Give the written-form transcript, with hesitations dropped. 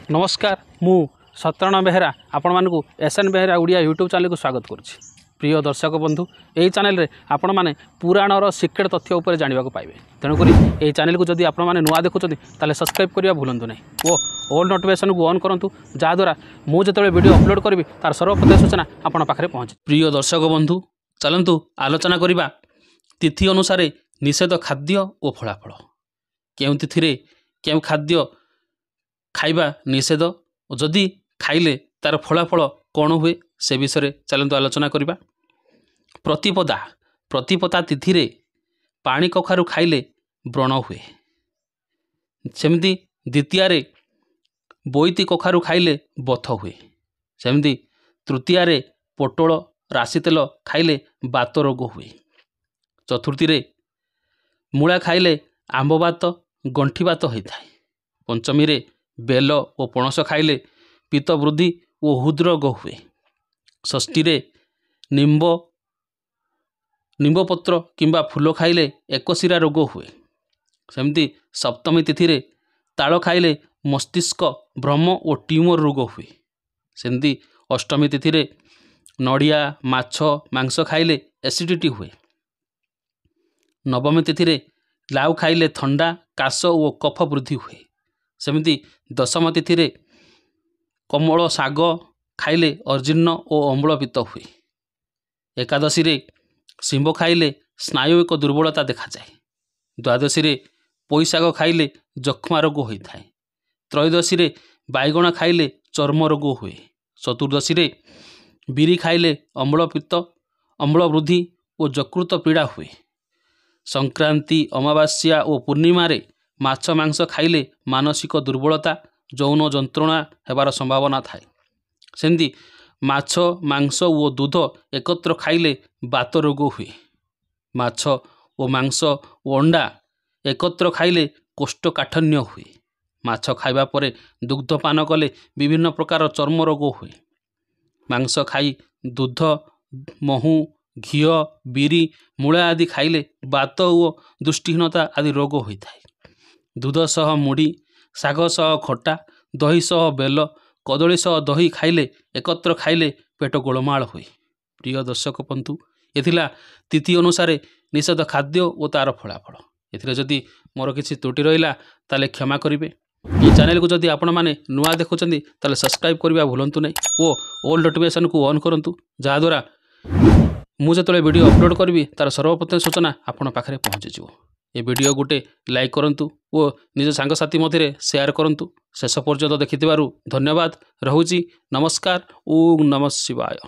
ନମସ୍କାର, ମୁଁ ସତ୍ୟନାରାୟଣ ବେହେରା ଆପଣମାନଙ୍କୁ S N Behera Odia YouTube ଚ୍ୟାନେଲକୁ ସ୍ୱାଗତ କରୁଛି। ପ୍ରିୟ ଦର୍ଶକ ବନ୍ଧୁ, ଏହି ଚ୍ୟାନେଲରେ ଆପଣମାନେ ପୁରାଣର ସିକ୍ରେଟ୍ ତଥ୍ୟ ଉପରେ ଜାଣିବାକୁ ପାଇବେ। ତେଣୁକରି ଏହି ଚ୍ୟାନେଲକୁ ଯଦି ଆପଣମାନେ ନୂଆ ଦେଖୁଛନ୍ତି, ତାହେଲେ ସବସ୍କ୍ରାଇବ୍ କରିବା ଭୁଲନ୍ତୁ ନାହିଁ ଓ ଅଲ୍ ନୋଟିଫିକେସନ୍କୁ ଅନ୍ କରନ୍ତୁ, ଯାହାଦ୍ୱାରା ମୁଁ ଯେତେବେଳେ ଭିଡ଼ିଓ ଅପଲୋଡ଼ କରିବି, ତାର ସର୍ବପ୍ରଥମ ସୂଚନା ଆପଣଙ୍କ ପାଖରେ ପହଞ୍ଚେ। ପ୍ରିୟ ଦର୍ଶକ ବନ୍ଧୁ, ଚାଲନ୍ତୁ ଆଲୋଚନା କରିବା ତିଥି ଅନୁସାରେ ନିଷେଧ ଖାଦ୍ୟ ଓ ଫଳାଫଳ। କେଉଁ ତିଥିରେ କେଉଁ ଖାଦ୍ୟ ଖାଇବା ନିଷେଧ ଓ ଯଦି ଖାଇଲେ ତାର ଫଳାଫଳ କ'ଣ ହୁଏ, ସେ ବିଷୟରେ ଚାଲନ୍ତୁ ଆଲୋଚନା କରିବା। ପ୍ରତିପଦା ତିଥିରେ ପାଣି କଖାରୁ ଖାଇଲେ ବ୍ରଣ ହୁଏ। ସେମିତି ଦ୍ୱିତୀୟାରେ ବୋଇତି କଖାରୁ ଖାଇଲେ ବଥ ହୁଏ। ସେମିତି ତୃତୀୟାରେ ପୋଟଳ ରାଶି ତେଲ ଖାଇଲେ ବାତ ରୋଗ ହୁଏ। ଚତୁର୍ଥୀରେ ମୂଳା ଖାଇଲେ ଆମ୍ବବାତ, ଗଣ୍ଠିବାତ ହୋଇଥାଏ। ପଞ୍ଚମୀରେ ବେଲ ଓ ପଣସ ଖାଇଲେ ପିତ୍ତ ବୃଦ୍ଧି ଓ ହୃଦରୋଗ ହୁଏ। ଷଷ୍ଠୀରେ ନିମ୍ବପତ୍ର କିମ୍ବା ଫୁଲ ଖାଇଲେ ଏକଶିରା ରୋଗ ହୁଏ। ସେମିତି ସପ୍ତମୀ ତିଥିରେ ତାଳ ଖାଇଲେ ମସ୍ତିଷ୍କ ଭ୍ରମ ଓ ଟ୍ୟୁମର ରୋଗ ହୁଏ। ସେମିତି ଅଷ୍ଟମୀ ତିଥିରେ ନଡ଼ିଆ, ମାଛ, ମାଂସ ଖାଇଲେ ଏସିଡ଼ିଟି ହୁଏ। ନବମୀ ତିଥିରେ ଲାଉ ଖାଇଲେ ଥଣ୍ଡା, କାଶ ଓ କଫ ବୃଦ୍ଧି ହୁଏ। ସେମିତି ଦଶମ ତିଥିରେ କମଳ ଶାଗ ଖାଇଲେ ଅଜୀର୍ଣ୍ଣ ଓ ଅମ୍ଳପିତ୍ତ ହୁଏ। ଏକାଦଶୀରେ ଶିମ୍ବ ଖାଇଲେ ସ୍ନାୟୁବିକ ଦୁର୍ବଳତା ଦେଖାଯାଏ। ଦ୍ୱାଦଶୀରେ ପୋଇଶାଗ ଖାଇଲେ ଯକ୍ଷ୍ମା ରୋଗ ହୋଇଥାଏ। ତ୍ରୟୋଦଶୀରେ ବାଇଗଣ ଖାଇଲେ ଚର୍ମ ରୋଗ ହୁଏ। ଚତୁର୍ଦ୍ଦଶୀରେ ବିରି ଖାଇଲେ ଅମ୍ଳପିତ୍ତ, ଅମ୍ଳ ବୃଦ୍ଧି ଓ ଯକୃତ ପୀଡ଼ା ହୁଏ। ସଂକ୍ରାନ୍ତି, ଅମାବାସ୍ୟା ଓ ପୂର୍ଣ୍ଣିମାରେ ମାଛ, ମାଂସ ଖାଇଲେ ମାନସିକ ଦୁର୍ବଳତା, ଯୌନ ଯନ୍ତ୍ରଣା ହେବାର ସମ୍ଭାବନା ଥାଏ। ସେମିତି ମାଛ, ମାଂସ ଓ ଦୁଧ ଏକତ୍ର ଖାଇଲେ ବାତ ରୋଗ ହୁଏ। ମାଛ ଓ ମାଂସ ଓ ଅଣ୍ଡା ଏକତ୍ର ଖାଇଲେ କୋଷ୍ଠକାଠିନ୍ୟ ହୁଏ। ମାଛ ଖାଇବା ପରେ ଦୁଗ୍ଧ ପାନ କଲେ ବିଭିନ୍ନ ପ୍ରକାର ଚର୍ମ ରୋଗ ହୁଏ। ମାଂସ ଖାଇ ଦୁଧ, ମହୁ, ଘିଅ, ବିରି, ମୂଳା ଆଦି ଖାଇଲେ ବାତ ଓ ଦୃଷ୍ଟିହୀନତା ଆଦି ରୋଗ ହୋଇଥାଏ। ଦୁଧ ସହ ମୁଢ଼ି, ଶାଗ ସହ ଖଟା, ଦହି ସହ ବେଲ, କଦଳୀ ସହ ଦହି ଖାଇଲେ, ଏକତ୍ର ଖାଇଲେ ପେଟ ଗୋଳମାଳ ହୁଏ। ପ୍ରିୟ ଦର୍ଶକ ବନ୍ଧୁ, ଏ ଥିଲା ତିଥି ଅନୁସାରେ ନିଷେଧ ଖାଦ୍ୟ ଓ ତା'ର ଫଳାଫଳ। ଏଥିରେ ଯଦି ମୋର କିଛି ତ୍ରୁଟି ରହିଲା, ତାହେଲେ କ୍ଷମା କରିବେ। ଏହି ଚ୍ୟାନେଲକୁ ଯଦି ଆପଣମାନେ ନୂଆ ଦେଖୁଛନ୍ତି, ତାହେଲେ ସବସ୍କ୍ରାଇବ୍ କରିବା ଭୁଲନ୍ତୁ ନାହିଁ ଓ ଅଲ୍ ନୋଟିଫିକେସନ୍କୁ ଅନ୍ କରନ୍ତୁ, ଯାହାଦ୍ୱାରା ମୁଁ ଯେତେବେଳେ ଭିଡ଼ିଓ ଅପଲୋଡ଼ କରିବି, ତା'ର ସର୍ବପ୍ରଥମ ସୂଚନା ଆପଣଙ୍କ ପାଖରେ ପହଞ୍ଚିଯିବ। ଏ ଭିଡ଼ିଓ ଗୋଟେ ଲାଇକ୍ କରନ୍ତୁ ଓ ନିଜ ସାଙ୍ଗସାଥି ମଧ୍ୟରେ ସେୟାର କରନ୍ତୁ। ଶେଷ ପର୍ଯ୍ୟନ୍ତ ଦେଖିଥିବାରୁ ଧନ୍ୟବାଦ ରହୁଛି। ନମସ୍କାର। ଓଁ ନମଃ ଶିବାୟ।